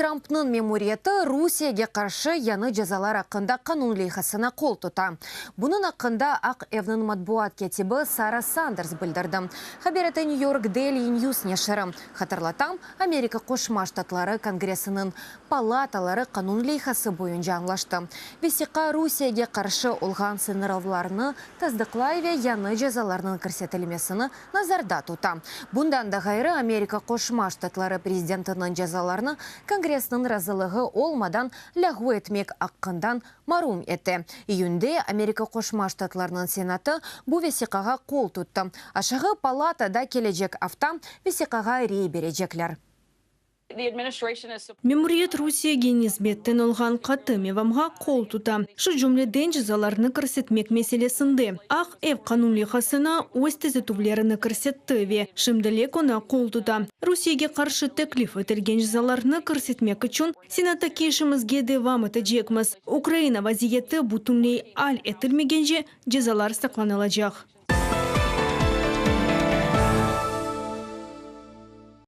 Trampnıñ memuriyeti Rusiyege qarşı yañı cezalar aqqında qanun leyhasına qol tuta. Bunıñ aqqında Aq Evniñ matbuat kâtibi Sara Sanders bildirdi, haber ete New York Daily News neşiri. Hatırlatam, Amerika Qoşma Ştatları Kongressiniñ palataları qanun leyhası boyunca añlaştı. Vesiqa Rusiyege qarşı olğan sıñırlavlarnı tasdıqlay ve yañı cezalarnıñ kirsetilmesini nazarda tuta. Bundan da ğayrı, Amerika Qoşma Ştatları prezidentiniñ cezalarnı Kongressniñ razılığı olmadan lâğu etmek aqqından marum ete. İyünde Amerika Qoşma Ştatlarınıñ Senatı bu vesiqağa qol tuttı. Aşağı palatada kelecek afta vesiqağa rey berecekler. Memuriyet Rusiyege nisbetten olğan qattı mevamğa qol tuta, şu cümleden cezalarnı kirsetmek meselesinde. Aq Ev qanun leyhasına öz tüzetüvlerini kirsetti ve şimdilik oña qol tuta. Rusiyege qarşı teklif etilgen cezalarnı kirsetmek içün Senattaki işimizge devam etecekmiz. Ukraina vaziyeti bütünley al etilmegence cezalar saqlanılacaq.